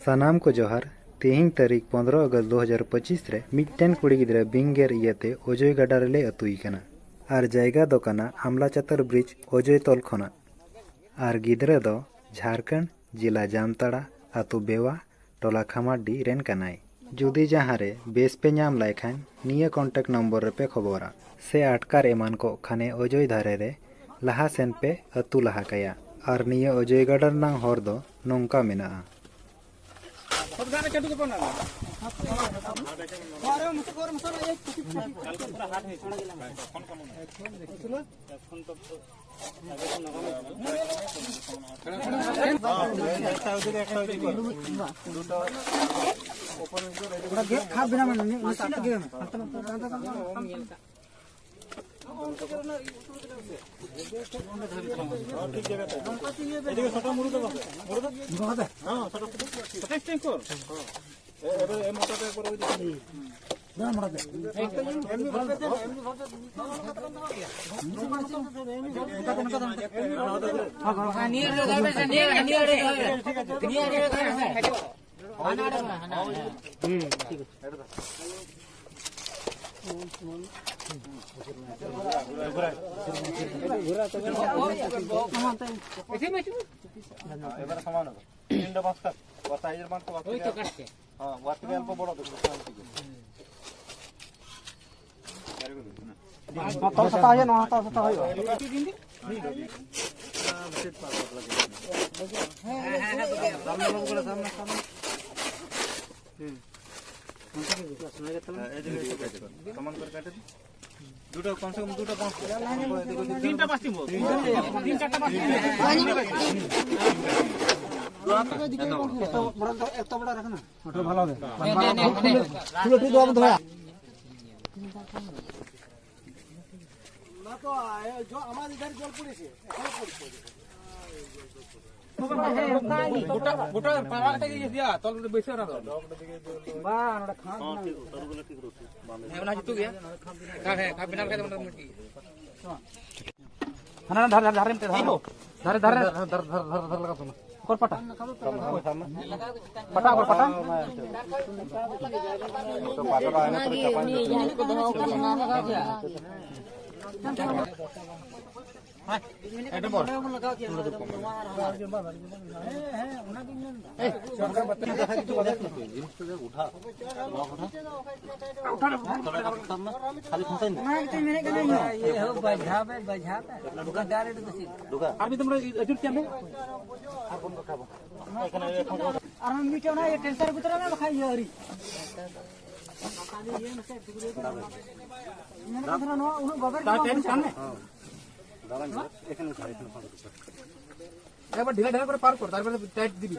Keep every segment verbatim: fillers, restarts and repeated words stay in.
ᱥᱟᱱᱟᱢ ᱠᱚ ᱡᱚᱦᱟᱨ᱾ ᱛᱮᱦᱮᱧ ᱛᱟᱹᱨᱤᱠᱷ ᱯᱚᱱᱨᱚ ᱟᱜᱚᱥᱴ ᱫᱩ ᱦᱟᱡᱟᱨ ᱯᱚᱸᱪᱤᱥ ᱨᱮ ᱢᱤᱫᱴᱮᱱ ᱠᱩᱲᱤ ᱜᱤᱫᱽᱨᱟᱹ ᱵᱤᱧ ᱜᱮᱨ ᱤᱭᱟᱹᱛᱮ ᱚᱡᱚᱭ ᱜᱟᱰᱟ ᱨᱮᱞᱮ ᱟᱹᱛᱩᱭ ᱠᱟᱱᱟ᱾ ᱟᱨ ᱡᱟᱭᱜᱟ ᱫᱚ ᱠᱟᱱᱟ ᱟᱢᱞᱟ ᱪᱟᱛᱟᱨ ᱵᱨᱤᱡᱽ ᱚᱡᱚᱭ ᱛᱚᱞ ᱠᱷᱚᱱᱟᱜ᱾ ᱟᱨ ᱜᱤᱫᱽᱨᱟᱹ ᱫᱚ ᱡᱷᱟᱲᱠᱷᱚᱸᱰ ᱡᱮᱞᱟ ᱡᱟᱢᱛᱟᱲᱟ ᱟᱹᱛᱩ ᱵᱮᱣᱟ ᱴᱚᱞᱟ ᱠᱷᱟᱢᱟᱨᱰᱤ ᱨᱮᱱ ᱠᱟᱱᱟᱭ᱾ ᱡᱩᱫᱤ ᱡᱟᱦᱟᱸ ᱨᱮ ᱵᱮᱥ ᱯᱮ ᱧᱟᱢ ᱞᱟᱭ ᱠᱷᱟᱱ ᱱᱤᱭᱟᱹ ᱠᱚᱱᱴᱟᱠᱴ ᱱᱚᱢᱵᱚᱨ ᱨᱮᱯᱮ ᱠᱷᱚᱵᱚᱨᱟ᱾ ᱥᱮ ᱟᱴᱠᱟᱨ ᱮᱢᱟᱱ ᱠᱚᱜ ᱠᱷᱟᱱᱮ ᱚᱡᱚᱭ ᱫᱷᱟᱨᱮ ᱨᱮ ᱞᱟᱦᱟ ᱥᱮᱱ ᱯᱮ ᱟᱹᱛᱩ ᱞᱟᱦᱟ ᱠᱟᱭᱟ᱾ ᱟᱨ ᱱᱤᱭᱟᱹ ᱚᱡᱚᱭ ᱜᱟᱰᱟ ᱨᱮᱱᱟᱝ ᱦᱚᱨ ᱫᱚ ᱱᱚᱝᱠᱟ ᱢᱮᱱᱟᱜᱼᱟ᱾ এবারে সমান হবে। তিনটা বাঁশ কাট। কথা এর বাঁশ তো বাঁশ। ওই তো কাটছে। হ্যাঁ, ওয়ার থেকে অল্প বড় দেখো, সমান থেকে। ᱦᱟᱛᱟᱣ ᱦᱩᱭᱩᱜᱼᱟ, ᱱᱚᱣᱟ ᱦᱟᱛᱟᱣ, ᱦᱟᱛᱟᱣ ᱦᱩᱭᱩᱜᱼᱟ᱾ দুটো, কমসে কম দুটো বাঁশ। তিনটা বাঁশ দিব। তিন চারটা বাঁশ দিব। এত বড়, এত বড় রাখ না। ওটা ভালো হবে। খুলে, খুলে ঠিক ভাবে ধোয়া। না তো, এ, জ-, আমার ইধার জল পড়েছে, এখানে পড়েছে। গোটা, গোটা পাওয়ারটা কি দিয়া, তল করে বসে না তো। বাহ, ওটা খান না। হ্যাঁ, না, জিতু গিয়া। হ্যাঁ, হ্যাঁ, খাবে না, খাবে না, মুরগি। না, না, ধারে, ধারে, ধারে, ধারে। ধারে, ধারে, ধারে, ধারে, ধারে, ধারে লাগা তো না। ᱚᱠᱚᱨ ᱯᱟᱴᱟ? ᱯᱟᱴᱟ, ᱚᱠᱚᱨ ᱯᱟᱴᱟ? ᱚᱱᱟᱜᱮ ᱩᱱᱤ ᱡᱟᱦᱟᱸᱭ ᱠᱚ ᱫᱚᱦᱚ ᱟᱠᱟᱫ ᱚᱱᱟ ᱞᱟᱜᱟᱣ ᱜᱮᱭᱟ᱾ ᱚᱱᱟ ᱜᱮᱛᱚᱧ ᱢᱮᱱᱮᱫ ᱠᱟᱱᱟ ᱤᱧ ᱦᱚᱸ᱾ ᱤᱭᱟᱹ ᱦᱚᱸ ᱵᱟᱡᱷᱟᱣ ᱢᱮ, ᱵᱟᱡᱷᱟᱣ ᱢᱮ᱾ ᱚᱱᱠᱟ direct ᱫᱚ ᱪᱮᱫ? ᱟᱨ ᱢᱤᱫ ᱫᱚᱢ ᱟᱹᱪᱩᱨ ᱠᱮᱭᱟ ᱢᱮ᱾ ᱟᱨ ᱢᱤᱫᱴᱮᱱ ᱚᱱᱟ ᱤᱭᱟᱹ tensor ᱟᱹᱜᱩ ᱛᱚᱨᱟᱭ ᱢᱮ, ᱵᱟᱠᱷᱟᱡ ᱤᱭᱟᱹ ᱟᱹᱣᱨᱤ᱾ ᱢᱮᱱ ᱠᱟᱫᱟ ᱱᱚᱣᱟ ᱩᱱᱟᱹᱜ ᱵᱟᱵᱮᱨ ᱫᱟ tension ᱢᱮ᱾ ᱮᱠᱫᱚᱢ ᱰᱷᱤᱞᱟ ᱰᱷᱤᱞᱟ করে পার কর, তারপরে টাইট দিবি।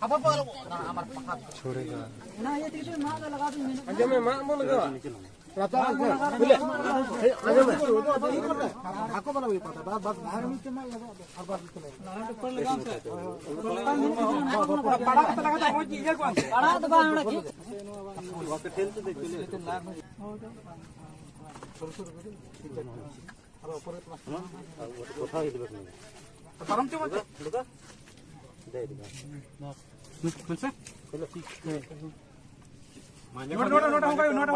আবার বল, আমার পাখা ছড়ে গেল। না, ইয়ে থেকে মাছ লাগা দিন। আগে মে মা বল গো। রাতা বুলে। এই, আগে মে। হাকো বলা ওই পাতা, বাস, বাস, বাস। আর বাস দিতে লাগে। পাড়া তো লাগা দাও, ওই যে ইয়ে কোন? পাড়া তো বা আমরা কি? হুম? আর উপরে তোমার কোথাও দিবে না। পারম তো বলতে। বুঝছে? Note, note, note, note, note, note, note.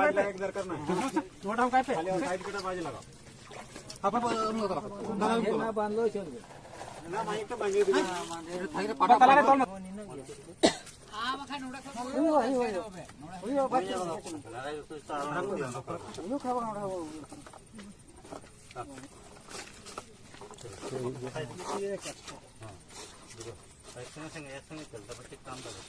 দরকার না। Note, note, note, note. খালি সাইড করে বাজে লাগাও। আপা, আপা, অন্য কথা রাখো। দাঁড়াও, না বাঁধলেও চলবে। না, মাইকটা বাঁধিয়ে দিবে। থাকলে পাটা তালা রে, তল। একসঙ্গে, একসঙ্গে, একসঙ্গে চলতে পারছি, কাম দেবে।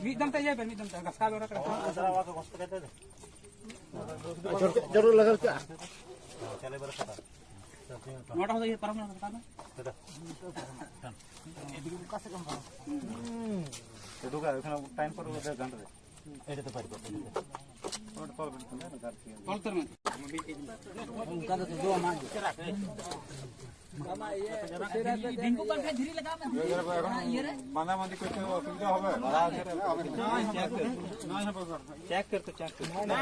ᱢᱤᱫ ᱫᱚᱢ ᱛᱮ ᱤᱭᱟᱹᱭ ᱵᱮᱱ, ᱢᱤᱫ ᱫᱚᱢ ᱛᱮ ᱜᱷᱟᱥᱠᱟᱣ ᱵᱮᱱ ᱨᱟᱠᱟᱵ᱾ ᱡᱚᱨᱩᱨ ᱞᱟᱜᱟᱣ ᱠᱟᱜᱼᱟ᱾ ᱱᱚᱣᱟᱴᱟᱜ ᱦᱚᱸ ᱤᱭᱟᱹ ᱯᱟᱨᱚᱢ ᱧᱚᱜ ᱠᱟᱜ ᱢᱮ᱾ ᱩᱰᱩᱠᱟ, ᱮᱠᱷᱟᱱ ᱴᱟᱭᱤᱢ ᱯᱚᱨ ᱜᱟᱱ ᱨᱮ᱾ ᱚᱱᱠᱟ ᱫᱚ ᱫᱚ ᱟᱢᱟᱜ ᱜᱮ᱾ ᱰᱷᱤᱝᱠᱩ ᱵᱟᱝᱠᱷᱟᱱ ᱫᱷᱤᱨᱤ ᱞᱟᱜᱟᱣ ᱢᱮ᱾ ᱚᱱᱟ ᱤᱭᱟᱹ ᱨᱮ᱾ ᱵᱟᱸᱫᱟ ᱵᱟᱸᱫᱤ ᱠᱚ ᱚᱥᱩᱵᱤᱫᱷᱟ ᱦᱚᱵᱮ᱾ ᱪᱮᱠ ᱠᱚᱨ ᱛᱚ, ᱪᱮᱠ ᱠᱚᱨ᱾ ᱚᱱᱟ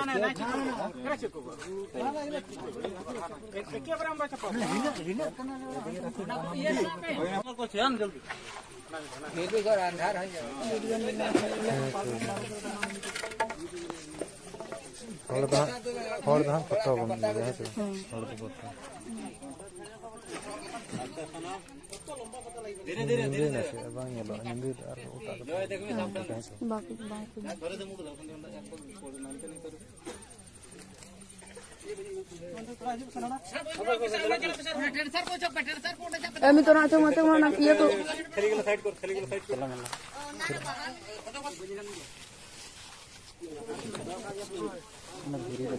ᱠᱚ ᱤᱭᱟᱹ ᱞᱟᱜᱟᱣ ᱢᱮ᱾ ᱦᱚᱲ ᱫᱚ ᱦᱟᱸᱜ, ᱦᱚᱲ ᱫᱚ ᱦᱟᱸᱜ ᱯᱷᱳᱴᱳ ᱵᱚᱱ ᱤᱭᱟᱹᱭᱟ, ᱦᱮᱸ ᱥᱮ ᱵᱟᱝ? ᱦᱮᱸ᱾ ᱦᱚᱲ ᱫᱚ ᱯᱷᱳᱴᱳ᱾ ᱧᱤᱫᱟᱹ ᱱᱟᱥᱮ ᱵᱟᱝ ᱧᱮᱞᱚᱜᱼᱟ, ᱧᱤᱫᱟᱹ ᱫᱚ ᱟᱨ ᱮᱴᱟᱜ ᱠᱟᱛᱷᱟ᱾ ᱦᱮᱸ, ᱦᱮᱸ᱾ ᱵᱟᱠᱚ, ᱵᱟᱠᱚ᱾ ᱮᱢᱱᱤ ᱛᱚ ᱚᱱᱟ ᱪᱚᱝ, ᱚᱱᱟ ᱪᱚᱝ, ᱚᱱᱟ ᱤᱭᱟᱹ ᱠᱚ᱾ ᱟᱢ ᱜᱤᱫᱽᱨᱟᱹ᱾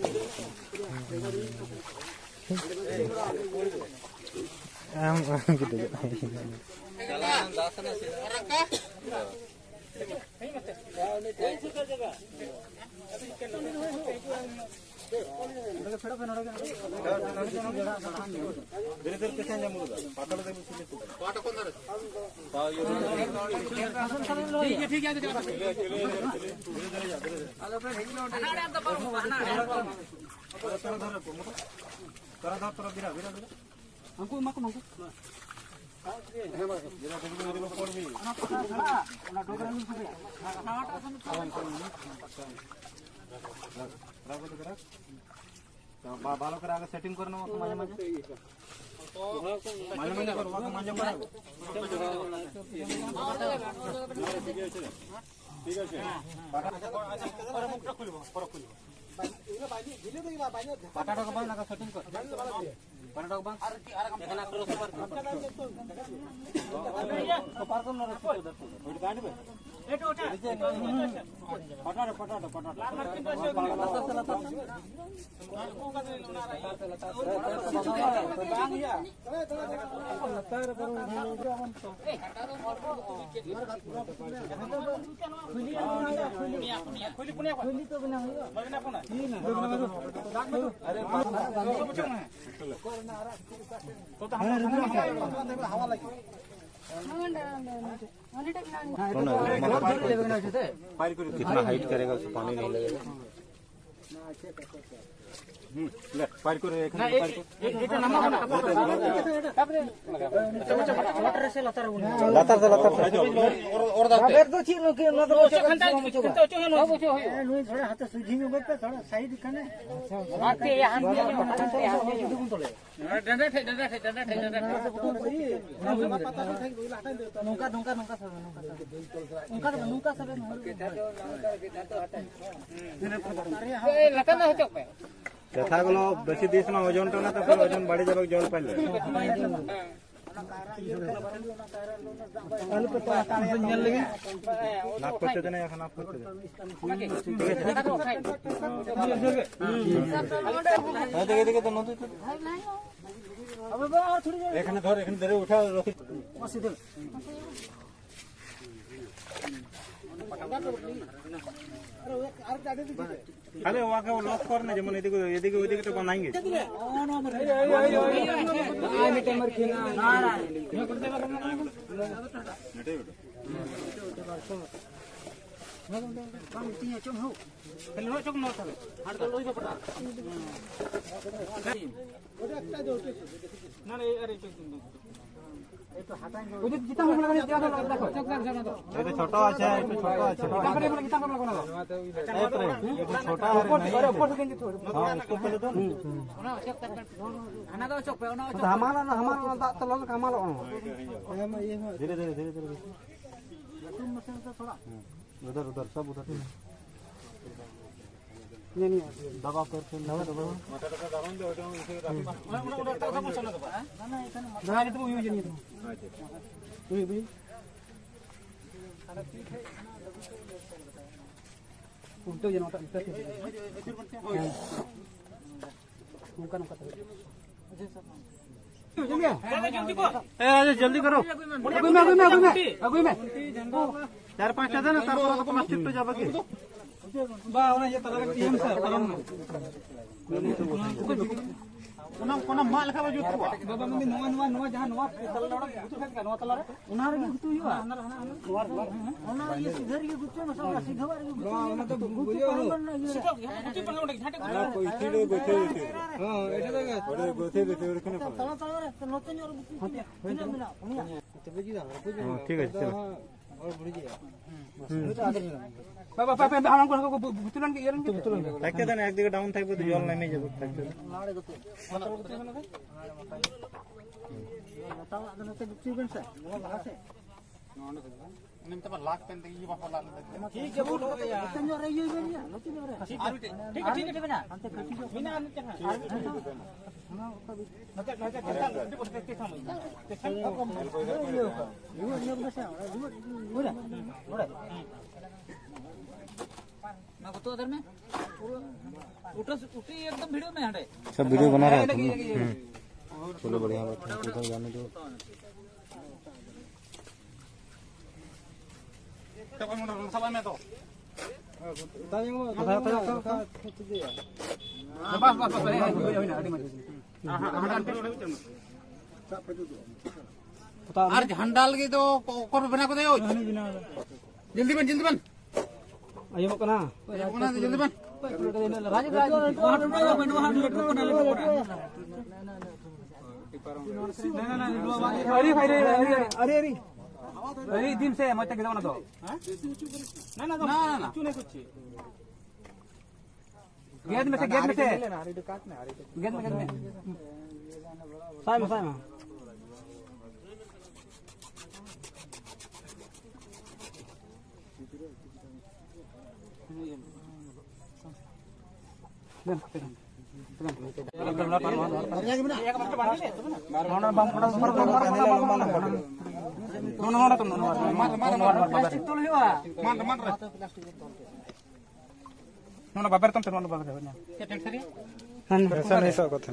ᱩᱱᱠᱩ ᱮᱢᱟ ᱠᱚ ᱱᱚᱝᱠᱟ᱾ ᱚᱱᱟ ᱰᱚᱜᱽ ᱨᱮ ᱢᱤᱫ ᱴᱷᱮᱱ ᱨᱮ᱾ ᱵᱟ-, ᱵᱷᱟᱞᱚ ᱠᱚᱨᱮ ᱟᱜᱮ ᱥᱮᱴᱤᱝ ᱠᱚᱨᱮ ᱱᱚᱣᱟ ᱠᱚ ᱢᱟᱡᱷᱮ ᱢᱟᱡᱷᱮ᱾ ᱢᱟᱡᱷᱮ ᱢᱟᱡᱷᱮ ᱠᱚᱨᱮ ᱱᱚᱣᱟ ᱠᱚ ᱢᱟᱡᱷᱮ ᱢᱟᱡᱷᱮ᱾ ᱴᱷᱤᱠ ᱟᱪᱷᱮ᱾ ᱯᱟᱴᱟ ᱰᱚᱜᱽ ᱵᱟᱝ ᱞᱟᱜᱟ ᱥᱮᱴᱤᱝ ᱠᱚᱨᱮ᱾ ᱯᱟᱴᱟ ᱰᱚᱜᱽ ᱵᱟᱝ᱾ ᱯᱟᱨᱠᱚᱢ ᱱᱚᱰᱮ ᱯᱟᱴᱟ ᱰᱚᱜᱽ, ᱯᱟᱴᱟ ᱰᱚᱜᱽ, ᱯᱟᱴᱟ ᱰᱚᱜᱽ᱾ कितना हाइट करेगा, उससे पानी नहीं लगेगा। ᱞᱟᱛᱟᱨ ᱥᱮ, ᱞᱟᱛᱟᱨ ᱥᱮ᱾ ᱚᱱᱟ ᱫᱚ ᱵᱟᱝ ᱚᱪᱚᱜ ᱠᱟᱱᱟ᱾ ᱱᱩᱭ ᱛᱷᱚᱲᱟ ᱦᱟᱛᱮ ᱥᱚᱡᱷᱮ ᱧᱚᱜ ᱯᱮ, ᱛᱷᱚᱲᱟ ᱥᱟᱭᱤᱰ ᱠᱟᱱᱟ᱾ ᱰᱟᱸᱰᱟ ᱴᱷᱮᱡ, ᱰᱟᱸᱰᱟ ᱴᱷᱮᱡ, ᱰᱟᱸᱰᱟ ᱴᱷᱮᱡ, ᱰᱟᱸᱰᱟ ᱴᱷᱮᱡ᱾ ᱱᱚᱝᱠᱟ, ᱱᱚᱝᱠᱟ, ᱱᱚᱝᱠᱟ ᱥᱟᱵ ᱢᱮ, ᱱᱚᱝᱠᱟ ᱥᱟᱵ ᱢᱮ᱾ ᱱᱚᱝᱠᱟ ᱫᱚ ᱵᱟᱝ, ᱱᱚᱝᱠᱟ ᱥᱟᱵ ᱢᱮ᱾ ᱞᱟᱛᱟᱨ ᱫᱚ ᱦᱚᱪᱚᱜ ᱯᱮ᱾ ᱠᱟᱛᱷᱟ ᱜᱩᱞᱳ ᱵᱮᱥᱤ ᱫᱤᱥ ᱢᱟ ᱳᱡᱚᱱ ᱴᱟᱱᱟ, ᱛᱟᱨᱯᱚᱨ ᱳᱡᱚᱱ ᱵᱟᱲᱤ ᱡᱟᱵᱮ ᱡᱚᱞ ᱯᱟᱭᱞᱮ᱾ ᱧᱮᱞ ᱞᱮᱜᱮ᱾ ᱱᱟᱯ ᱠᱚᱨᱛᱮ ᱫᱮᱱᱟ, ᱮᱠᱷᱚᱱ ᱱᱟᱯ ᱠᱚᱨᱛᱮ ᱫᱮᱱᱟ। এখানে ধর, এখানে ধরে উঠা, রশি। আরে, ওকে ও লক কর না, যেমন এদিকে, এদিকে, ওইদিকে তো বানাইঙ্গে। এটা ছোট আছে, একটু ছোট আছে। ছোট আর নেই। হ্যাঁ, উপর থেকে। ᱦᱟᱢᱟᱞᱚᱜ ᱚᱱᱟ, ᱦᱟᱢᱟᱞᱚᱜ ᱚᱱᱟ, ᱫᱟᱜ ᱛᱮ ᱞᱚᱦᱚᱫ ᱞᱮᱠᱷᱟᱱ ᱦᱟᱢᱟᱞᱚᱜ ᱚᱱᱟ᱾ ᱫᱷᱤᱨᱮ, ᱫᱷᱤᱨᱮ, ᱫᱷᱤᱨᱮ, ᱫᱷᱤᱨᱮ᱾ ᱦᱩᱸ᱾ ᱩᱫᱷᱟᱨ, ᱩᱫᱷᱟᱨ, ᱥᱚᱵ ᱩᱫᱷᱟᱨ᱾ ᱫᱟᱵᱟᱣ ᱠᱚᱨ ᱯᱷᱤᱨ ᱫᱟᱵᱟᱣ, ᱫᱟᱵᱟᱣ᱾ ᱫᱟᱵᱟᱣ ᱜᱮ ᱛᱚ ᱤᱭᱩᱡᱽ ᱱᱤᱭᱟᱹ ᱫᱚ᱾ ᱩᱭᱩᱡᱽ, ᱩᱭᱩᱡᱽ᱾ ᱩᱞᱴᱟᱹ ᱡᱮᱱᱚ ᱚᱴᱟᱜ ᱩᱞᱴᱟᱹ ᱛᱮ᱾ ᱦᱮᱸ᱾ ᱱᱚᱝᱠᱟ, ᱱᱚᱝᱠᱟ ᱛᱮ᱾ ए, अरे जल्दी करो। अगुई में, अगुई में, अगुई में, अगुई में। चार पांच टा देना, तारपर ᱫᱚᱠᱚ ᱢᱟᱥᱴᱟᱨ ᱴᱩ ᱡᱟᱵᱟ ᱜᱮ᱾ ᱵᱟ, ᱚᱱᱟ ᱤᱭᱟᱹ ᱛᱟᱞᱟᱨᱮ ᱴᱤ ᱮᱢ ᱥᱮ ᱯᱟᱨᱚᱢ ᱢᱮ᱾ ᱚᱱᱟ, ᱚᱱᱟ ᱢᱟᱜ ᱞᱮᱠᱷᱟᱱ ᱵᱟᱝ ᱡᱩᱛ ᱠᱚᱜᱼᱟ᱾ ᱵᱟᱵᱟ ᱢᱮᱱᱫᱟᱹᱧ, ᱱᱚᱣᱟ, ᱱᱚᱣᱟ, ᱱᱚᱣᱟ ᱡᱟᱦᱟᱸ ᱱᱚᱣᱟ ᱛᱟᱞᱟ ᱨᱮ ᱜᱩᱛᱩ ᱛᱟᱦᱮᱸ ᱠᱟᱱᱟ, ᱱᱚᱣᱟ ᱛᱟᱞᱟ ᱨᱮ᱾ ᱚᱱᱟ ᱨᱮᱜᱮ ᱜᱩᱛᱩ ᱦᱩᱭᱩᱜᱼᱟ᱾ ᱚᱱᱟ ᱤᱭᱟᱹ ᱥᱤᱫᱷᱟᱹ ᱨᱮᱜᱮ ᱜᱩᱛᱩ, ᱚᱱᱟ ᱥᱤᱫᱷᱟᱹ ᱨᱮᱜᱮ ᱜᱩᱛᱩ᱾ ᱵᱟ, ᱚᱱᱟ ᱫᱚ ᱜᱩᱛᱩ ᱵᱩᱡᱷᱟᱹᱣ ᱯᱟᱨᱚᱢ ᱵᱟᱹᱱᱩᱜᱼᱟ᱾ ᱚᱱᱟ ᱤᱭᱟᱹ ᱨᱮ᱾ ᱚᱱᱟ ᱠᱚ ᱤᱛᱤ ᱨᱮ ᱜᱚᱪᱷᱮ ᱤᱛᱤ ᱨᱮ᱾ ᱦᱮᱸ, ᱮᱴᱟᱜ ᱜᱮ᱾ ᱚᱸᱰᱮ ᱜᱚᱪᱷᱮ ᱤᱛᱤ ᱨᱮ ᱠᱷᱚᱱ ᱯᱟᱨᱚᱢ᱾ ᱛᱟᱞᱟ ᱛᱟᱞᱟ ᱨᱮ ᱱᱚᱛᱮ ᱧᱚᱜ ᱨᱮ ᱜᱩᱛᱩ ᱛᱤᱱᱟᱹᱜ ᱢᱮᱱᱟᱜᱼᱟ? ᱯᱩᱱᱭᱟ᱾ ᱦᱮᱸ, ᱴᱷᱤᱠ ᱟᱪᱷᱮ, ᱴᱷᱤᱠ ᱟᱪᱷᱮ᱾ ᱵᱟᱵᱟ, ᱵᱟᱵᱟ, ᱵᱟᱵᱟ, ᱦᱟᱲᱟᱢ ᱠᱚ ᱵᱩ-, ᱵᱩ-, ᱵᱩᱛᱩᱞᱟᱱ ᱜᱮ, ᱤᱭᱟᱹ ᱞᱟᱱ ᱜᱮ᱾ ᱵᱩᱛᱩᱞᱟᱱ ᱜᱮ᱾ ᱛᱟᱠᱮ ᱫᱟᱱ ᱮᱠᱫᱤᱜᱮ ᱰᱟᱣᱩᱱ ᱛᱟᱠᱮ ᱵᱩᱛᱩ ᱡᱚᱞ ᱱᱟᱢᱮ ᱡᱟᱵᱚ ᱛᱟᱠᱮ᱾ ᱞᱟᱛᱟᱨ ᱟᱫᱚ ᱱᱚᱛᱮ ᱵᱩᱛᱩᱞ ᱵᱮᱱ ᱥᱮ, ᱱᱚᱣᱟ ᱞᱟᱦᱟ ᱥᱮᱫ᱾ ᱱᱤᱛᱚᱜ ᱢᱟ ᱞᱟᱜ ᱯᱮᱱ ᱛᱮᱜᱮ ᱵᱟᱠᱚ ᱞᱟᱜ ᱞᱮᱫᱟ᱾ ᱴᱷᱤᱠ ᱜᱮ, ᱵᱩᱞ ᱦᱚᱸ ᱤᱭᱟᱹ᱾ ᱱᱚᱛᱮ ᱧᱚᱜ ᱨᱮ ᱤᱭᱟᱹᱭ ᱵᱮᱱ ᱜᱮᱭᱟ, ᱱᱚᱛᱮ ᱧᱚᱜ ᱨᱮ᱾ ᱟᱨ ᱢᱤᱫᱴᱮᱱ, ᱴᱷᱤᱠ ᱜᱮᱭᱟ, ᱴᱷᱤᱠ ᱜᱮᱭᱟ᱾ ᱢᱮᱱᱟᱜᱼᱟ ᱟᱨ ᱢᱤᱫᱴᱮᱱ ᱦᱟᱸᱜ᱾ ᱟᱨ ᱢᱤᱫᱴᱮᱱ ᱦᱟᱸᱜ᱾ ᱱᱚᱛᱮ, ᱱᱚᱛᱮ, ᱱᱚᱛᱮ, ᱱᱚᱛᱮ, ᱱᱚᱛᱮ, ᱱᱚᱛᱮ᱾ ᱚᱱᱟ ᱠᱚ ᱛᱚ ᱟᱫᱮᱨ ᱢᱮ᱾ ᱯᱩᱨᱟᱹ ᱩᱴᱟᱹ, ᱩᱴᱤ ᱮᱠᱫᱚᱢ ᱵᱷᱤᱲᱟᱹᱣ ᱢᱮ ᱦᱟᱸᱰᱮ᱾ सब वीडियो बना रहा है तुम। हम्म। चलो, बढ़िया बात है। इधर जाने दो। ᱥᱟᱵᱟᱭ ᱢᱮ ᱛᱚ᱾ ᱵᱟᱥ, ᱵᱟᱥ, ᱵᱟᱥ, ᱦᱮᱸ, ᱦᱮᱸ, ᱦᱩᱭᱱᱟ, ᱦᱩᱭᱱᱟ, ᱟᱹᱰᱤ ᱢᱚᱡᱽ᱾ ᱟᱨ ᱡᱷᱟᱱᱰᱟ ᱞᱟᱹᱜᱤᱫ ᱫᱚ ᱚᱠᱚᱭ ᱯᱮ ᱵᱮᱱᱟᱣ ᱠᱟᱫᱟ ᱭᱳ? ᱡᱚᱞᱫᱤ ᱵᱮᱱ, ᱡᱚᱞᱫᱤ ᱵᱮᱱ᱾ ᱟᱸᱡᱚᱢᱚᱜ ᱠᱟᱱᱟ? ᱟᱸᱡᱚᱢᱚᱜ ᱠᱟᱱᱟ, ᱡᱚᱞᱫᱤ ᱵᱮᱱ᱾ ᱟᱹᱰᱤ, ᱟᱹᱰᱤ, ᱟᱹᱰᱤ, ᱟᱹᱰᱤ ᱫᱤᱱ ᱥᱮ ᱢᱚᱡᱽ ᱛᱮ ᱜᱮᱫᱚᱜ ᱚᱱᱟ ᱫᱚ᱾ ᱦᱮᱸ? ᱱᱟ, ᱱᱟ, ᱱᱟ, ᱱᱟ, ᱱᱟ᱾ ᱜᱮᱫ ᱢᱮᱥᱮ, ᱜᱮᱫ ᱢᱮᱥᱮ᱾ ᱜᱮᱫ ᱢᱮ, ᱜᱮᱫ ᱢᱮ᱾ ᱥᱟᱭ ᱢᱮ, ᱥᱟᱭ ᱢᱮ᱾ ᱱᱚᱣᱟ ᱵᱟᱵᱮᱨ ᱛᱟᱢ ᱛᱮ, ᱱᱚᱣᱟ ᱵᱟᱵᱮᱨ ᱦᱩᱭᱱᱟ᱾ ᱯᱮᱥᱟ ᱱᱤᱥᱚᱜ ᱠᱚᱛᱮ᱾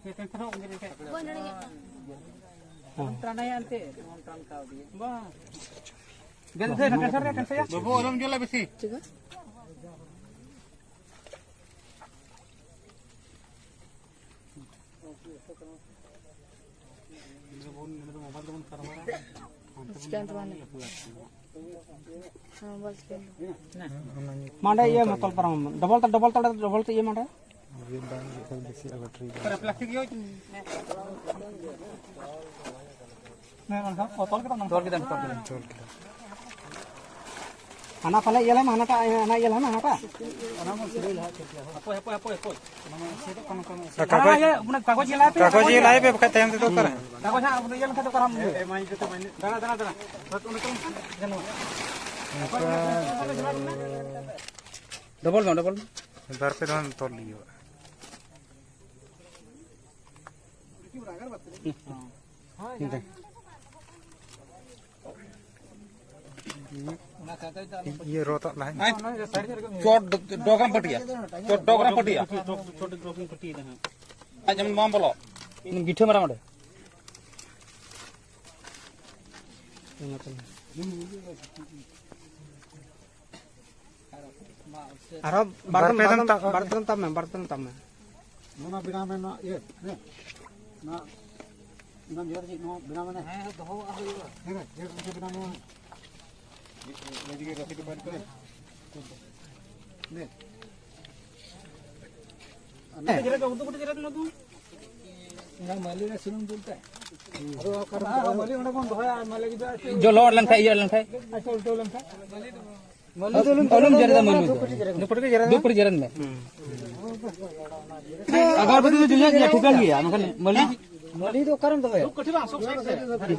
ᱵᱟᱹᱵᱩ, ᱟᱞᱚᱢ ᱧᱮᱞᱟ ᱵᱮᱥᱤ᱾ ᱢᱟᱸᱰᱮ ᱤᱭᱟᱹ ᱢᱟ ᱛᱚᱞ ᱯᱟᱨᱚᱢ, ᱰᱚᱵᱚᱞ ᱛᱮ, ᱰᱚᱵᱚᱞ ᱛᱮ, ᱰᱚᱵᱚᱞ ᱛᱮ ᱤᱭᱟᱹ ᱢᱟᱸᱰᱮ᱾ ᱦᱟᱱᱟ ᱯᱟᱞᱮ ᱤᱭᱟᱹ ᱞᱮᱢ, ᱦᱟᱱᱟᱴᱟᱜ, ᱦᱟᱱᱟ ᱤᱭᱟᱹ ᱞᱮᱢ, ᱦᱟᱱᱟᱴᱟᱜ᱾ ᱦᱟᱯᱳᱭ, ᱦᱟᱯᱳᱭ, ᱦᱟᱯᱳᱭ, ᱦᱟᱯᱳᱭ᱾ ᱟᱨ ᱦᱟᱱᱟ ᱠᱟᱜᱚᱡᱽ, ᱤᱭᱟᱹ, ᱚᱱᱟ ᱠᱟᱜᱚᱡᱽ ᱤᱭᱟᱹ ᱞᱟᱭ ᱯᱮ᱾ ᱠᱟᱜᱚᱡᱽ ᱤᱭᱟᱹ ᱞᱟᱭ ᱯᱮ, ᱵᱟᱠᱷᱟᱡ ᱛᱟᱭᱚᱢ ᱛᱮᱫᱚ ᱚᱠᱟᱨᱮ? ᱠᱟᱜᱚᱡᱽ ᱦᱟᱸᱜ ᱤᱭᱟᱹ ᱞᱮᱱᱠᱷᱟᱱ ᱫᱚ ᱚᱠᱟᱨᱮᱢ ᱤᱭᱟᱹ? ᱫᱟᱬᱟ, ᱫᱟᱬᱟ, ᱫᱟᱬᱟ᱾ ᱰᱚᱵᱚᱞ ᱢᱮ, ᱰᱚᱵᱚᱞ ᱢᱮ᱾ ᱵᱟᱨ ᱯᱮ ᱫᱷᱟᱣ ᱛᱚᱞ ᱦᱩᱭᱩᱜᱼᱟ᱾ ᱤᱭᱟᱹ ᱨᱚᱛᱟᱜ ᱞᱟᱦᱟ᱾ ᱪᱚᱴ ᱰᱚᱜᱟᱢ ᱯᱟᱹᱴᱤᱭᱟ᱾ ᱪᱚᱴ ᱰᱚᱜᱟᱢ ᱯᱟᱹᱴᱤᱭᱟ᱾ ᱟᱡ ᱡᱮᱢᱚᱱ ᱵᱟᱢ ᱵᱚᱞᱚᱜ᱾ ᱵᱤᱴᱷᱟᱹ ᱢᱟᱨᱟᱝ ᱚᱸᱰᱮ᱾ ᱟᱨᱦᱚᱸ ᱵᱟᱨ ᱵᱟᱨ ᱫᱚᱢ, ᱯᱮ ᱵᱟᱨ ᱫᱚᱢ ᱫᱚᱢ ᱛᱟᱵ ᱢᱮ, ᱵᱟᱨ ᱫᱚᱢ ᱛᱟᱵ ᱢᱮ᱾ ᱱᱚᱣᱟ ᱵᱮᱱᱟᱣ ᱢᱮ, ᱱᱚᱣᱟ ᱤᱭᱟᱹ, ᱦᱮᱸ᱾ ᱱᱚᱣᱟ, ᱱᱚᱣᱟ ᱡᱚᱦᱟᱨ ᱪᱮᱫ, ᱱᱚᱣᱟ ᱵᱮᱱᱟᱣ ᱢᱮ᱾ ᱦᱮᱸ, ᱫᱚᱦᱚ ᱠᱟᱜ ᱦᱩᱭᱩᱜᱼᱟ᱾ ᱦᱮᱸ, ᱡᱚᱦᱟᱨ ᱪᱮᱫ ᱵᱮᱱᱟᱣ ᱢᱮ᱾ ᱫᱮ᱾ ᱚᱱᱟ ᱢᱟᱹᱞᱤ ᱨᱮ ᱥᱩᱱᱩᱢ ᱫᱩᱞ ᱛᱮ᱾ ᱟᱫᱚ ᱚᱠᱟ ᱨᱮ ᱢᱟᱹᱞᱤ ᱚᱸᱰᱮ ᱵᱚᱱ ᱫᱚᱦᱚᱭᱟ, ᱢᱟᱹᱞᱤ ᱡᱩᱫᱤ ᱟᱨ ᱪᱮᱫ ᱡᱚᱞᱚ ᱞᱮᱱᱠᱷᱟᱡ, ᱤᱭᱟᱹ ᱞᱮᱱᱠᱷᱟᱡ᱾ ᱟᱪᱪᱷᱟ, ᱩᱞᱴᱟᱹᱣ ᱞᱮᱱᱠᱷᱟᱡ᱾ ᱟᱞᱚᱢ ᱡᱮᱨᱮᱫᱟ ᱢᱟᱹᱞᱤ ᱫᱚ᱾ ᱫᱩ ᱯᱷᱩᱴ ᱡᱮᱨᱮᱫ ᱢᱮ᱾ ᱟᱜᱚᱨᱵᱟᱹᱛᱤ ᱫᱚ ᱡᱩᱞ ᱜᱮᱭᱟ, ᱴᱷᱤᱠᱟᱹᱱ ᱜᱮᱭᱟ, ᱢᱮᱱᱠᱷᱟᱱ ᱢᱟᱹᱞᱤ ᱢᱟᱹᱞᱤ ᱫᱚ ᱚᱠᱟᱨᱮᱢ ᱫᱚᱦᱚᱭᱟ?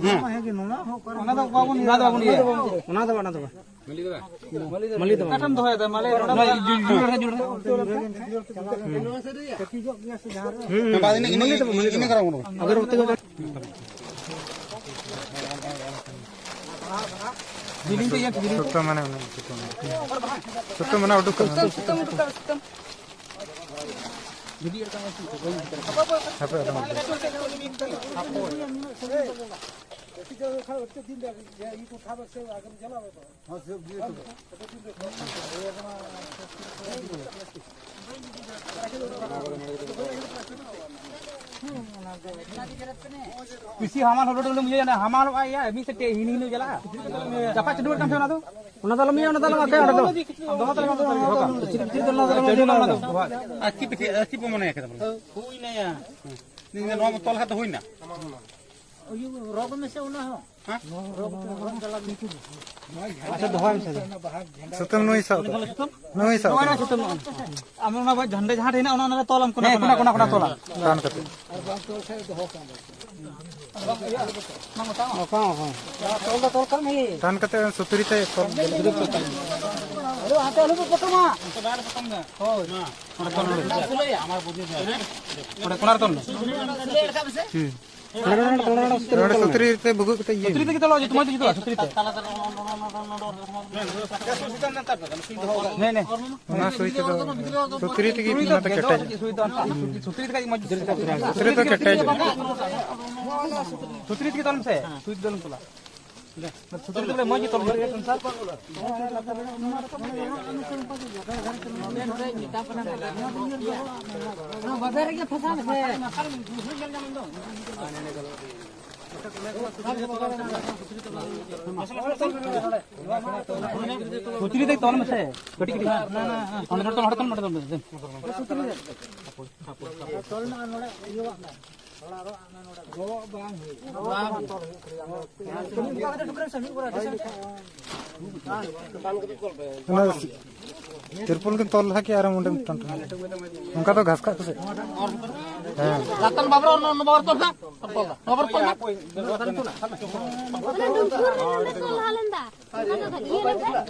ᱦᱮᱸ᱾ ᱚᱱᱟ ᱫᱚ ᱵᱟᱵᱚᱱ ᱤᱭᱟᱹ᱾ ᱚᱱᱟ ᱫᱚ ᱵᱟᱝ, ᱚᱱᱟ ᱫᱚ ᱵᱟᱝ᱾ ᱢᱟᱹᱞᱤ ᱫᱚ ᱵᱟᱝ᱾ ᱚᱠᱟᱴᱷᱮᱱ ᱫᱚᱦᱚᱭᱮᱫᱟ? ᱢᱟᱹᱞᱤ ᱱᱚᱰᱮ ᱱᱚᱣᱟ ᱡᱩᱞ, ᱡᱩᱞ ᱨᱮ, ᱡᱩᱞ ᱨᱮ᱾ ᱦᱩᱸ᱾ ᱵᱟᱝ, ᱤᱱᱟᱹ, ᱤᱱᱟᱹ, ᱤᱱᱟᱹ ᱠᱟᱨᱚᱱ ᱵᱟᱹᱱᱩᱜᱼᱟ᱾ ᱟᱜᱚᱨᱵᱟᱹᱛᱤ ᱫᱚ ᱡᱤᱞᱤᱧ ᱛᱮ ᱤᱭᱟᱹ, ᱡᱤᱞᱤᱧ ᱛᱮ᱾ ᱥᱩᱛᱟᱹᱢ ᱢᱟᱱᱮ ᱚᱱᱟ ᱥᱩᱛᱟᱹᱢ᱾ ᱥᱩᱛᱟᱹᱢ ᱢᱟᱱᱮ ᱩᱰᱩᱠ ᱠᱟᱜ ᱢᱮ᱾ ᱥᱩᱛᱟᱹᱢ, ᱥᱩᱛᱟᱹᱢ ᱩᱰᱩᱠ ᱠᱟᱜ ᱢᱮ, ᱥᱩᱛᱟᱹᱢ᱾ ᱦᱟᱯᱮ, ᱟᱞᱚᱢ ᱩᱫᱩᱜᱟ᱾ ᱵᱮᱥᱤ ᱦᱟᱢᱟᱞ ᱦᱚᱞᱚ ᱰᱚᱞᱮᱢ ᱤᱭᱟᱹᱭᱟ, ᱦᱟᱢᱟᱞᱚᱜᱼᱟ ᱭᱟ, ᱢᱤᱫ ᱥᱮᱫ ᱛᱮ ᱦᱤᱱ ᱦᱤᱱ ᱪᱟᱞᱟᱜᱼᱟ᱾ ᱪᱟᱯᱟ ᱪᱟᱹᱰᱩ ᱠᱟᱱ ᱛᱟᱦᱮᱸ ᱚᱱᱟ ᱫᱚ᱾ ᱚᱱᱟ ᱫᱚ ᱟᱞᱚᱢ ᱤᱭᱟᱹᱭᱟ, ᱚᱱᱟ ᱫᱚ ᱟᱞᱚᱢ ᱟᱹᱜᱩᱭᱟ, ᱚᱸᱰᱮ ᱫᱚ᱾ ᱫᱚᱦᱚ ᱦᱟᱛᱟᱲ ᱢᱮ, ᱫᱚᱦᱚ ᱦᱟᱛᱟᱲ ᱢᱮ᱾ ᱟᱨ ᱪᱮᱫ ᱯᱮ, ᱟᱨ ᱪᱮᱫ ᱯᱮ ᱢᱚᱱᱮᱭᱟ ᱠᱮᱫᱟ ᱵᱚᱞᱮ? ᱦᱩᱭᱱᱟ ᱭᱟ᱾ ᱱᱤᱭᱟᱹ ᱱᱚᱣᱟ ᱛᱚᱞ ᱦᱟᱛ ᱦᱩᱭᱱᱟ᱾ ᱤᱭᱟᱹ, ᱨᱚᱜᱽ ᱢᱮᱥᱮ ᱚᱱᱟ ᱦᱚᱸ᱾ ᱦᱮᱸ? ᱨᱚᱜᱽ, ᱨᱚᱜᱽ ᱡᱟᱞᱟ ᱢᱮᱥᱮ᱾ ᱟᱪᱪᱷᱟ, ᱫᱚᱦᱚᱭ ᱢᱮᱥᱮ᱾ ᱥᱩᱛᱟᱹᱢ ᱱᱩᱭ ᱥᱟᱵ ᱠᱟᱜ᱾ ᱱᱩᱭ ᱥᱟᱵ ᱱᱚᱜᱼᱚᱭ ᱠᱟᱜ᱾ ᱱᱚᱣᱟ ᱥᱩᱛᱟᱹᱢ, ᱱᱚᱜᱼᱚᱭ᱾ ᱟᱢ ᱚᱱᱟ ᱡᱷᱟᱱᱰᱟ ᱡᱟᱦᱟᱸ ᱴᱷᱮᱱ ᱦᱮᱱᱟᱜ, ᱚᱱᱟ, ᱚᱱᱟ ᱨᱮ ᱛᱚᱞᱟᱢ ᱠᱟᱱᱟ, ᱦᱮᱸ, ᱠᱚᱱᱟ, ᱠᱚᱱᱟ, ᱠᱚᱱᱟ, ᱠᱚᱱᱟ᱾ ᱛᱚᱞᱟᱢ᱾ ᱴᱟᱱ ᱠᱟᱛᱮ᱾ ᱚᱠᱟ, ᱚᱠᱟ? ᱛᱚᱞ ᱫᱚ ᱛᱚᱞ ᱠᱟᱜ ᱢᱮ᱾ ᱴᱟᱱ ᱠᱟᱛᱮ ᱥᱩᱛᱨᱤ ᱛᱮ ᱛᱚᱞ᱾ ᱟᱞᱚ, ᱦᱟᱱᱛᱮ ᱟᱞᱚ ᱯᱮ ᱯᱚᱴᱚᱢᱟ᱾ ᱦᱳᱭ᱾ ᱚᱸᱰᱮ ᱛᱚᱞ ᱢᱮ᱾ ᱚᱸᱰᱮ ᱠᱚᱱᱟ ᱨᱮ ᱛᱚᱞ ᱢᱮ᱾ ᱦᱩᱸ᱾ ᱱᱚᱰᱮ ᱥᱩᱛᱨᱤ ᱛᱮ ᱵᱷᱩᱜᱟᱹᱜ ᱠᱟᱛᱮ ᱤᱭᱟᱹ᱾ ᱥᱩᱛᱨᱤ ᱛᱮᱜᱮ ᱛᱚᱞᱚᱜᱼᱟ, ᱡᱩᱛ ᱢᱟ ᱡᱩᱛᱩᱜᱼᱟ, ᱥᱩᱛᱨᱤ ᱛᱮ᱾ ᱦᱮᱸ, ᱦᱮᱸ᱾ ᱚᱱᱟ ᱥᱩᱭ ᱛᱮᱫᱚ, ᱥᱩᱛᱨᱤ ᱛᱮᱜᱮ ᱥᱩᱭ ᱫᱚ ᱚᱱᱟ ᱫᱚ ᱜᱮᱫᱚᱜᱼᱟ, ᱠᱮᱴᱮᱡᱚᱜᱼᱟ᱾ ᱥᱩᱭ ᱫᱚ ᱚᱱᱠᱟ᱾ ᱥᱩᱛᱨᱤ ᱛᱮᱜᱮ ᱢᱚᱡᱽ ᱜᱮᱫᱚᱜᱼᱟ᱾ ᱥᱩᱛᱨᱤ ᱫᱚ ᱠᱮᱴᱮᱡᱚᱜᱼᱟ᱾ ᱥᱩᱛᱨᱤ ᱛᱮᱜᱮ ᱛᱚᱞ ᱢᱮᱥᱮ, ᱥᱩᱭ ᱛᱮᱫᱚ ᱟᱞᱚᱢ ᱛᱚᱞᱟ᱾ ᱥᱩᱛᱨᱤ ᱛᱮᱜᱮ ᱢᱚᱡᱽ ᱜᱮ ᱛᱚᱞ ᱦᱩᱭᱩᱜᱼᱟ, ᱥᱚᱝᱥᱟᱨ᱾ ᱵᱟᱡᱟᱨ ᱨᱮᱜᱮ ᱯᱷᱟᱥᱟ ᱢᱮᱥᱮ᱾ ᱥᱩᱛᱨᱤ ᱛᱮ ᱛᱚᱞ ᱢᱮᱥᱮ, ᱠᱟᱹᱴᱤᱡ ᱠᱟᱹᱴᱤᱡ᱾ ᱦᱟᱸᱰᱮ ᱛᱚᱞ ᱢᱮ, ᱦᱟᱸᱰᱮ ᱛᱚᱞ ᱢᱮ᱾ ᱚᱱᱟ ᱛᱤᱨᱯᱚᱞ ᱜᱮᱢ ᱛᱚᱞ ᱞᱟᱦᱟ ᱠᱮᱜᱼᱟ ᱟᱨ ᱚᱸᱰᱮᱢ ᱴᱟᱱ ᱴᱟᱱ᱾ ᱚᱱᱠᱟ ᱫᱚ ᱜᱷᱟᱥ ᱠᱟᱜ ᱠᱚᱥᱮ᱾ ᱦᱮᱸ᱾ ᱨᱟᱛᱟᱱ ᱵᱟᱵᱨᱚ, ᱱᱚ-, ᱱᱚ ᱵᱟᱵᱨᱚ ᱛᱚᱞ ᱠᱟᱜ᱾ ᱵᱟᱵᱨᱚ ᱛᱚᱞ ᱠᱟᱜ᱾ ᱚᱱᱟ ᱫᱩᱯᱲᱟᱹ ᱨᱮ ᱛᱚᱞ ᱞᱟᱦᱟ ᱞᱮᱱ ᱫᱟ᱾ ᱚᱱᱟ ᱫᱚ ᱤᱭᱟᱹ ᱞᱮᱱ ᱫᱟ᱾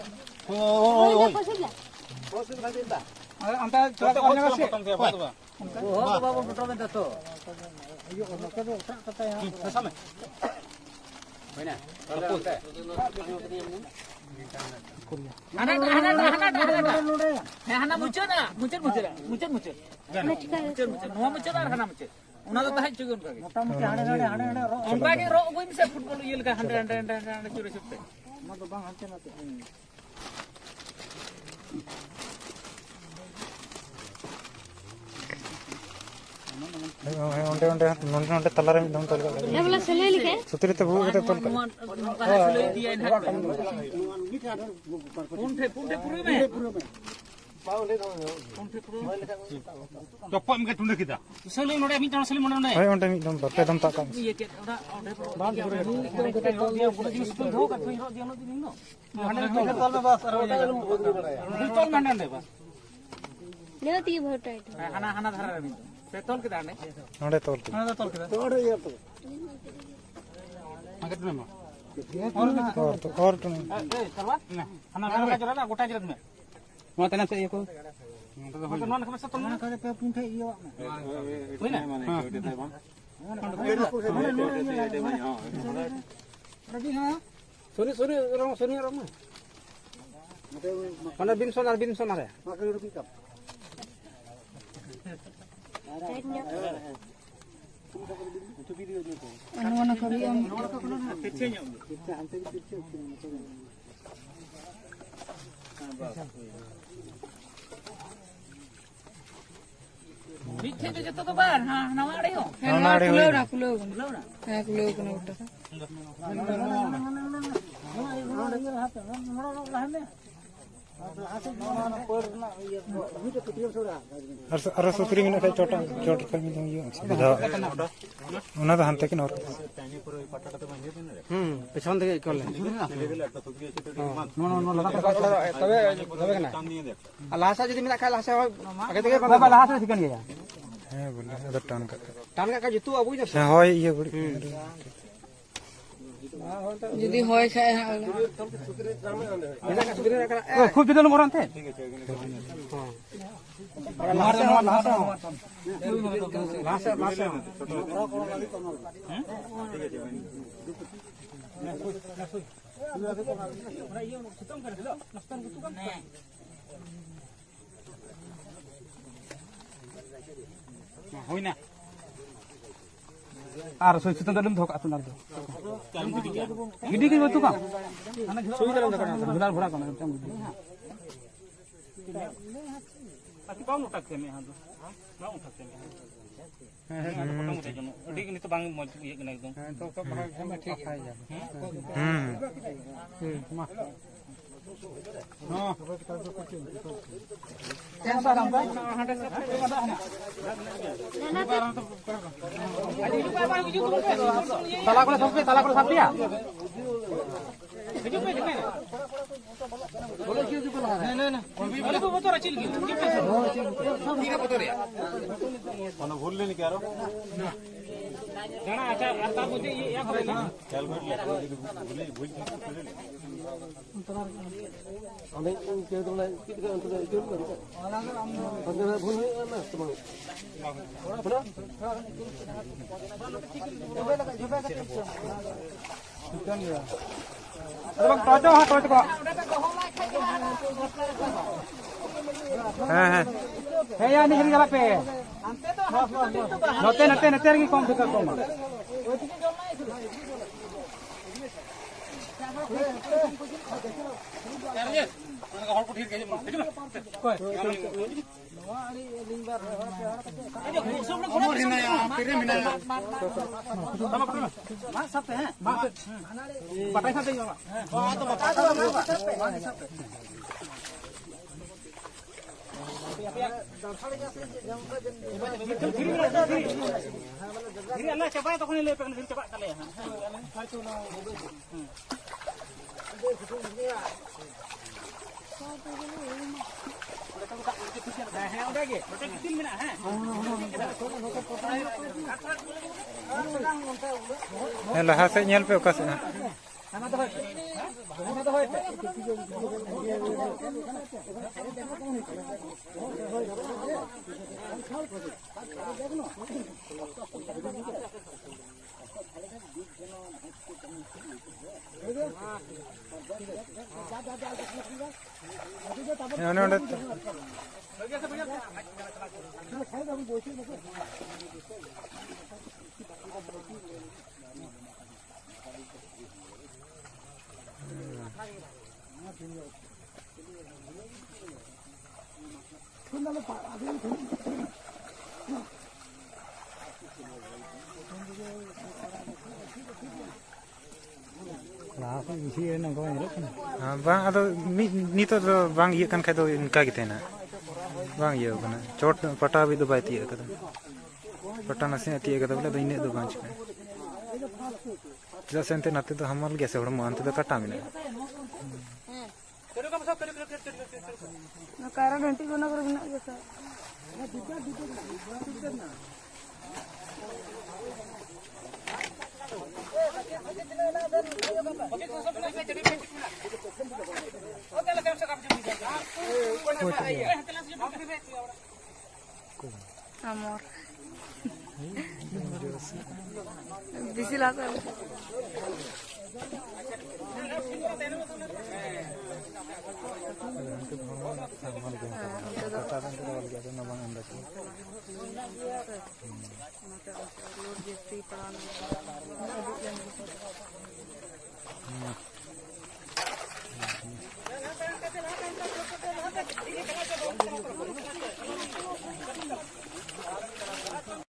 ᱦᱳᱭ, ᱦᱳᱭ, ᱦᱳᱭ᱾ ᱯᱚᱭᱥᱟ ᱜᱮ᱾ ᱟᱨ ᱚᱱᱛᱮ ᱪᱟᱞᱟᱜ ᱛᱮ ᱚᱱᱮ ᱥᱮ᱾ ᱚᱦᱚ, ᱵᱟᱵᱟ ᱯᱚᱴᱚᱢ ᱮᱫᱟ ᱛᱚ᱾ ᱦᱟᱱᱟ, ᱦᱟᱱᱟ, ᱦᱟᱱᱟ, ᱦᱟᱱᱟ, ᱦᱟᱱᱟ᱾ ᱦᱮᱸ, ᱦᱟᱱᱟ ᱢᱩᱪᱟᱹᱫ, ᱢᱩᱪᱟᱹᱫ, ᱢᱩᱪᱟᱹᱫ, ᱢᱩᱪᱟᱹᱫ, ᱢᱩᱪᱟᱹᱫ᱾ ᱢᱩᱪᱟᱹᱫ, ᱢᱩᱪᱟᱹᱫ᱾ ᱱᱚᱣᱟ ᱢᱩᱪᱟᱹᱫ ᱟᱨ ᱦᱟᱱᱟ ᱢᱩᱪᱟᱹᱫ᱾ ᱚᱱᱟ ᱫᱚ ᱛᱟᱦᱮᱸ ᱦᱚᱪᱚ ᱜᱮ ᱚᱱᱠᱟ ᱜᱮ᱾ ᱢᱚᱴᱟᱢᱩᱴᱤ ᱦᱟᱸᱰᱮ ᱱᱟᱰᱮ, ᱦᱟᱸᱰᱮ ᱱᱟᱰᱮ ᱨᱚᱜ ᱚᱱᱠᱟ ᱜᱮ ᱨᱚᱜ ᱟᱹᱜᱩᱭ ᱢᱮᱥᱮ, ᱯᱷᱩᱴᱵᱚᱞ ᱤᱭᱟᱹ ᱞᱮᱠᱟ, ᱦᱟᱸᱰᱮ, ᱦᱟᱸᱰᱮ, ᱦᱟᱸᱰᱮ, ᱦᱟᱸᱰᱮ ᱪᱩᱨ ᱟᱹᱪᱩᱨ ᱛᱮ᱾ ᱚᱱᱟ ᱫᱚ ᱵᱟᱝ ᱦᱟᱱᱛᱮ ᱱᱟᱛᱮ᱾ ᱦᱮᱸ, ᱦᱮᱸ, ᱚᱸᱰᱮ, ᱚᱸᱰᱮ, ᱱᱚᱸᱰᱮ, ᱱᱚᱸᱰᱮ ᱛᱟᱞᱟᱨᱮ ᱢᱤᱫ ᱫᱷᱟᱣ ᱛᱚᱞ ᱠᱟᱜ ᱠᱟᱱᱟ᱾ ᱦᱮᱸ, ᱵᱚᱞᱮ ᱥᱤᱞᱟᱹᱭ ᱞᱮᱠᱟ᱾ ᱥᱩᱛᱨᱤ ᱛᱮ ᱵᱷᱩᱜᱟᱹᱜ ᱠᱟᱛᱮ ᱛᱚᱞ ᱠᱟᱜ ᱠᱟᱱᱟ᱾ ᱱᱚᱣᱟ, ᱱᱚᱝᱠᱟ ᱦᱟᱸᱜ ᱥᱤᱞᱟᱹᱭ ᱤᱫᱤᱭᱟᱭ ᱱᱟᱦᱟᱜ᱾ ᱯᱩᱱ ᱴᱷᱮᱡ, ᱯᱩᱱ ᱴᱷᱮᱡ ᱯᱩᱨᱟᱹᱣ ᱢᱮ᱾ ᱯᱩᱱ ᱴᱷᱮᱡ ᱯᱩᱨᱟᱹᱣ ᱢᱮ᱾ ᱪᱚᱯᱚᱡ ᱮᱢ ᱴᱩᱸᱰᱟᱹ ᱠᱮᱫᱟ᱾ ᱥᱤᱞᱟᱹᱭ ᱱᱚᱰᱮ ᱢᱤᱫ ᱴᱟᱝ ᱥᱤᱞᱟᱹᱭ ᱢᱚᱱᱮ ᱚᱸᱰᱮ᱾ ᱦᱳᱭ, ᱚᱸᱰᱮ ᱢᱤᱫ ᱫᱚᱢ ᱵᱟᱨ ᱯᱮ ᱫᱚᱢ ᱛᱟᱵ ᱠᱟᱜ ᱢᱮ᱾ ᱤᱭᱟᱹ ᱪᱮᱫ, ᱚᱱᱟ, ᱚᱸᱰᱮ ᱵᱚᱞᱚ ᱤᱭᱟᱹ, ᱵᱚᱞᱚ ᱡᱤᱱᱤᱥ ᱠᱚ ᱫᱚᱦᱚ ᱠᱟᱜ ᱠᱷᱟᱡ ᱨᱚᱜ ᱡᱮ ᱩᱱᱟᱹᱜ ᱫᱤᱱ ᱫᱚ᱾ ᱦᱟᱸᱰᱮ ᱛᱚᱞ ᱢᱮ᱾ ᱦᱟᱸᱰᱮ ᱛᱚᱞ ᱢᱮ, ᱦᱟᱸᱰᱮ ᱵᱟᱥ᱾ ᱞᱟᱹᱭ ᱛᱮᱜᱮ ᱵᱷᱟᱹᱜᱤ ᱴᱟᱭᱤᱴ᱾ ᱦᱮᱸ, ᱦᱟᱱᱟ, ᱦᱟᱱᱟ ᱫᱷᱟᱨᱮ ᱨᱮ ᱢᱤᱫ ᱫᱚ᱾ ᱯᱮ ᱛᱚᱞ ᱠᱮᱫᱟ ᱦᱟᱸᱰᱮ? ᱱᱚᱸᱰᱮ ᱛᱚᱞ ᱠᱮᱫᱟ᱾ ᱦᱟᱸᱰᱮ ᱛᱚᱞ ᱠᱮᱫᱟ᱾ ᱚᱨ ᱛᱚ, ᱚᱨ ᱛᱚ᱾ ᱦᱟᱱᱟ ᱫᱷᱟᱨᱮ ᱨᱮ ᱡᱚᱲᱟᱣ ᱢᱮ, ᱜᱚᱴᱟ ᱡᱚᱲᱟᱣ ᱢᱮ᱾ ᱱᱚᱣᱟ ᱛᱟᱭᱱᱚᱢ ᱥᱮᱫ ᱤᱭᱟᱹ ᱠᱚ᱾ ᱱᱚᱣᱟ ᱠᱚ ᱯᱮ ᱯᱩᱱ ᱴᱷᱮᱡ ᱤᱭᱟᱹ ᱟᱜ ᱢᱮ᱾ ᱦᱩᱭᱱᱟ? ᱦᱮᱸ᱾ ᱥᱩᱨᱤ, ᱥᱩᱨᱤ, ᱨᱚᱝ, ᱥᱩᱨᱤ ᱨᱚᱝ ᱢᱮ᱾ ᱚᱱᱟ ᱵᱤᱱ ᱥᱚᱱᱟ, ᱵᱤᱱ ᱥᱚᱱᱟ ᱨᱮ᱾ ᱱᱚᱣᱟ ᱱᱟᱠᱷᱟ ᱦᱩᱭᱩᱜᱼᱟ᱾ ᱢᱤᱫ ᱴᱷᱮᱱ ᱫᱚ ᱡᱚᱛᱚ ᱫᱚ ᱵᱟᱝ, ᱦᱟᱱᱟ ᱱᱟᱣᱟ ᱟᱲᱮ ᱦᱚᱸ᱾ ᱦᱮᱸ, ᱱᱟᱣᱟ ᱱᱚᱣᱟ ᱟᱲᱮ ᱠᱷᱩᱞᱟᱹᱣ ᱦᱩᱭ ᱱᱟ, ᱠᱷᱩᱞᱟᱹᱣ ᱠᱟᱱᱟ᱾ ᱠᱷᱩᱞᱟᱹᱣ ᱱᱟ᱾ ᱦᱮᱸ, ᱠᱷᱩᱞᱟᱹᱣ ᱠᱟᱱᱟ ᱜᱚᱴᱟ᱾ ᱟᱨ ᱥᱩ-, ᱟᱨᱚ ᱥᱩᱠᱨᱤ ᱢᱮᱱᱟᱜ ᱠᱷᱟᱡ ᱪᱚᱴ, ᱪᱚᱴ ᱠᱷᱚᱡ ᱢᱤᱫ ᱫᱚᱢ ᱤᱭᱟᱹ ᱥᱩᱵᱤᱫᱷᱟ᱾ ᱚᱱᱟ ᱫᱚ ᱦᱟᱱᱛᱮ ᱠᱤᱱ ᱚᱨ᱾ ᱦᱩᱸ, ᱯᱮᱪᱷᱚᱱ ᱛᱮᱜᱮ ᱤᱠᱚᱞ ᱞᱮ᱾ ᱦᱚᱸ᱾ ᱱᱚᱣᱟ, ᱱᱚᱣᱟ, ᱱᱚᱣᱟ ᱞᱟᱛᱟᱨ ᱠᱷᱚᱡ ᱛᱚᱵᱮ, ᱛᱚᱵᱮ ᱠᱟᱱᱟ᱾ ᱟᱨ ᱞᱟᱦᱟ ᱥᱮᱫ ᱡᱩᱫᱤ ᱢᱮᱱᱟᱜ ᱠᱷᱟᱡ, ᱞᱟᱦᱟ ᱥᱮᱫ ᱦᱚᱸ ᱟᱜᱮ ᱛᱮᱜᱮ ᱵᱟᱝ, ᱵᱟᱝ, ᱞᱟᱦᱟ ᱥᱮᱫ ᱴᱷᱤᱠᱟᱹᱱ ᱜᱮᱭᱟ᱾ ᱦᱮᱸ, ᱵᱚᱞᱮ, ᱟᱫᱚ ᱴᱟᱱ ᱠᱟᱜ ᱠᱷᱟᱡ᱾ ᱴᱟᱱ ᱠᱟᱜ ᱠᱷᱟᱡ ᱡᱩᱛᱩᱜᱼᱟ, ᱵᱩᱡᱽ ᱫᱟᱢ ᱥᱮ? ᱦᱮᱸ, ᱦᱳᱭ, ᱤᱭᱟᱹ ᱜᱷᱩᱲᱤ᱾ ᱦᱩᱸ᱾ ᱡᱩᱫᱤ ᱦᱚᱭ ᱠᱷᱟᱡ ᱦᱟᱸᱜ ᱵᱚᱞᱮ᱾ ᱢᱮᱱᱟᱜ ᱠᱷᱟᱡ ᱥᱩᱠᱨᱤ ᱨᱮ ᱠᱟᱱᱟ᱾ ᱮ, ᱠᱷᱩᱵ ᱡᱩᱫᱟᱹ ᱞᱮ ᱢᱚᱨᱟᱱ ᱛᱮ᱾ ᱦᱮᱸ᱾ ᱱᱚᱣᱟ ᱨᱮ, ᱱᱚᱣᱟ ᱞᱟᱦᱟ ᱥᱮᱫ ᱦᱚᱸ᱾ ᱞᱟᱦᱟ ᱥᱮᱫ, ᱞᱟᱦᱟ ᱥᱮᱫ᱾ ᱦᱩᱭᱱᱟ᱾ ᱟᱨ ᱥᱩᱭ ᱥᱩᱛᱟᱹᱢ ᱫᱚ ᱟᱞᱚᱢ ᱫᱚᱦᱚ ᱠᱟᱜᱼᱟ ᱛᱚ, ᱚᱱᱟ ᱨᱮᱫᱚ᱾ ᱜᱤᱰᱤ ᱜᱮ ᱵᱟᱹᱪᱩᱜ ᱠᱟᱜ᱾ ᱥᱩᱭ ᱫᱚ ᱟᱞᱚᱢ ᱫᱚᱦᱚ ᱠᱟᱜᱼᱟ᱾ ᱵᱷᱮᱫᱟᱨ ᱵᱷᱚᱨᱟ ᱠᱟᱱᱟ, ᱢᱤᱫᱴᱟᱝ ᱜᱤᱰᱤ᱾ ᱟᱨᱠᱤ ᱵᱟᱝ ᱚᱴᱟᱜ ᱛᱮ ᱢᱮᱫᱦᱟ ᱫᱚ᱾ ᱵᱟᱝ ᱚᱴᱟᱜ ᱛᱮ ᱢᱮᱫᱦᱟ᱾ ᱦᱮᱸ, ᱦᱮᱸ, ᱦᱮᱸ, ᱦᱮᱸ, ᱢᱚᱴᱟᱢᱩᱴᱤ ᱡᱮᱱᱚ ᱟᱹᱰᱤ ᱜᱮ ᱱᱤᱛᱚᱜ ᱵᱟᱝ ᱢᱚᱡᱽ ᱤᱭᱟᱹᱜ ᱠᱟᱱᱟ ᱮᱠᱫᱚᱢ᱾ ᱦᱮᱸ, ᱱᱤᱛᱚᱜ ᱫᱚ ᱵᱟᱝ ᱴᱷᱤᱠ ᱜᱮᱭᱟ᱾ ᱦᱩᱸ᱾ ᱦᱩᱸ, ᱢᱟ᱾ ᱛᱟᱞᱟ ᱠᱚᱨᱮ ᱥᱟᱵ ᱯᱮ, ᱛᱟᱞᱟ ᱠᱚᱨᱮ ᱥᱟᱵ ᱯᱮᱭᱟ᱾ ᱦᱤᱡᱩᱜ ᱯᱮ, ᱦᱤᱡᱩᱜ ᱯᱮ᱾ ᱦᱮᱸ, ᱦᱮᱸ, ᱦᱮᱸ᱾ ᱵᱚᱞᱮ ᱠᱚ ᱵᱚᱛᱚᱨᱟ ᱪᱮᱫ ᱞᱟᱹᱜᱤᱫ? ᱦᱤᱡᱩᱜ ᱯᱮ᱾ ᱪᱮᱫ ᱞᱟᱹᱜᱤᱫ ᱵᱚᱛᱚᱨᱮᱭᱟ? ᱚᱱᱟ ᱵᱷᱩᱞ ᱞᱮᱱ ᱜᱮᱭᱟ ᱟᱨᱚ᱾ ᱫᱟᱬᱟ, ᱟᱪᱪᱷᱟ, ᱟᱨ ᱛᱟᱨ ᱢᱚᱫᱽᱫᱷᱮ ᱤᱭᱟᱹ, ᱤᱭᱟᱹ ᱠᱚᱨᱮ ᱱᱟ᱾ ᱠᱷᱮᱭᱟᱞ ᱠᱚᱨᱮ ᱞᱮ, ᱵᱷᱩᱞ, ᱵᱷᱩᱞ ᱴᱷᱤᱠ ᱠᱚ ᱠᱚᱨᱮ ᱞᱮ᱾ ᱚᱸᱰᱮ ᱤᱧ ᱪᱮᱫ ᱞᱮᱠᱟ ᱚᱱᱛᱮ ᱫᱚ ᱤᱭᱟᱹ ᱵᱟᱹᱱᱩᱜᱼᱟ᱾ ᱚᱱᱟ ᱫᱚ ᱟᱢ ᱫᱚ ᱵᱷᱩᱞ ᱦᱩᱭᱩᱜᱼᱟ ᱱᱟ, ᱥᱮ ᱵᱟᱝ? ᱚᱱᱟ ᱫᱚ? ᱡᱚᱵᱮ ᱞᱮᱠᱟ, ᱡᱚᱵᱮ ᱠᱟᱛᱮ ᱴᱷᱤᱠᱟᱹᱱ ᱜᱮᱭᱟ᱾ ᱟᱫᱚ ᱵᱟᱝ, ᱴᱚᱪᱚᱜ ᱦᱟᱸᱜ, ᱴᱚᱪ ᱠᱚ᱾ ᱦᱮᱸ, ᱦᱮᱸ᱾ ᱦᱮᱸ, ᱭᱟ, ᱱᱤᱡᱮ ᱪᱟᱞᱟᱜ ᱯᱮ᱾ ᱱᱚᱛᱮ, ᱱᱚᱛᱮ, ᱱᱚᱛᱮ ᱨᱮᱜᱮ ᱠᱚᱢ ᱴᱷᱤᱠᱟ ᱠᱚᱢᱟ᱾ ᱦᱚᱲ ᱠᱚ ᱰᱷᱮᱨ ᱜᱮ, ᱦᱤᱡᱩᱜ ᱢᱮ, ᱦᱤᱡᱩᱜ ᱢᱮ᱾ ᱚᱠᱚᱭ? ᱚᱢᱚᱨ ᱦᱮᱱᱟᱭᱟ, ᱯᱨᱮᱢ ᱦᱮᱱᱟᱭᱟ᱾ ᱢᱟᱜ ᱥᱟᱵ ᱯᱮ, ᱦᱮᱸ? ᱢᱟᱜ ᱯᱮ᱾ ᱵᱟᱴᱟᱭ ᱥᱟᱵ ᱯᱮ, ᱵᱟᱵᱟ᱾ ᱦᱮᱸ, ᱟᱫᱚ ᱵᱟᱴᱟᱭ ᱥᱟᱵ ᱯᱮ, ᱢᱟᱜ ᱥᱟᱵ ᱯᱮ᱾ ᱫᱷᱤᱨᱤ ᱟᱞᱮ ᱪᱟᱵᱟᱭᱟ, ᱛᱚᱠᱷᱚᱱ ᱞᱟᱹᱭ ᱯᱮ, ᱫᱷᱤᱨᱤ ᱪᱟᱵᱟᱜ ᱛᱟᱞᱮᱭᱟ ᱦᱟᱸᱜ᱾ ᱦᱮᱸ, ᱦᱮᱸ, ᱚᱸᱰᱮ ᱜᱮ᱾ ᱦᱮᱸ, ᱞᱟᱦᱟ ᱥᱮᱫ ᱧᱮᱞ ᱯᱮ, ᱚᱠᱟ ᱥᱮᱫ ᱦᱟᱸᱜ᱾ ᱦᱮᱸ, ᱚᱱᱮ ᱚᱸᱰᱮ᱾ ᱞᱟᱦᱟ ᱠᱷᱚᱱ ᱵᱮᱥᱤ ᱱᱚᱝᱠᱟ ᱵᱟᱝ ᱧᱮᱞᱚᱜ ᱠᱟᱱᱟ᱾ ᱦᱮᱸ, ᱵᱟᱝ, ᱟᱫᱚ ᱢᱤᱫ, ᱱᱤᱛᱚᱜ ᱫᱚ ᱵᱟᱝ ᱤᱭᱟᱹᱜ ᱠᱟᱱ ᱠᱷᱟᱡ ᱫᱚ ᱤᱱᱠᱟ ᱜᱮ ᱛᱟᱦᱮᱱᱟ᱾ ᱵᱟᱝ ᱤᱭᱟᱹ ᱠᱟᱱᱟ, ᱪᱚᱴ ᱯᱟᱴᱟ ᱦᱟᱹᱵᱤᱡ ᱫᱚ ᱵᱟᱭ ᱛᱤᱭᱟᱹᱜ ᱠᱟᱫᱟ᱾ ᱯᱟᱴᱟ ᱱᱟᱥᱮᱱᱟᱜ ᱛᱤᱭᱟᱹᱜ ᱠᱟᱫᱟ ᱵᱚᱞᱮ, ᱟᱫᱚ ᱤᱱᱟᱹᱜ ᱫᱚ ᱵᱟᱝ ᱪᱤᱠᱟᱹᱜᱼᱟ᱾ ᱪᱮᱫᱟᱜ ᱥᱮ ᱮᱱᱛᱮ ᱱᱟᱛᱮ ᱫᱚ ᱦᱟᱢᱟᱞ ᱜᱮᱭᱟ ᱥᱮ ᱦᱚᱲᱢᱚ, ᱦᱟᱱᱛᱮ ᱫᱚ ᱠᱟᱴᱟ ᱢᱮᱱᱟᱜᱼᱟ᱾ ᱠᱟᱭᱨᱟ ᱰᱟᱹᱱᱴᱤ ᱠᱚ ᱚᱱᱟ ᱠᱚᱨᱮ ᱢᱮᱱᱟᱜ ᱜᱮᱭᱟ ᱥᱮ? ᱟᱢᱚᱨ᱾ ᱵᱮᱥᱤ ᱞᱟᱦᱟ ᱥᱮᱫ ᱟᱞᱚ᱾ ᱦᱮᱸ, ᱚᱱᱛᱮ ᱫᱚ᱾ ᱚᱱᱟᱛᱮ ᱚᱱᱛᱮ ᱞᱳᱰ ᱡᱟᱹᱥᱛᱤ ᱯᱟᱲᱟᱣ ᱞᱮᱱᱟ᱾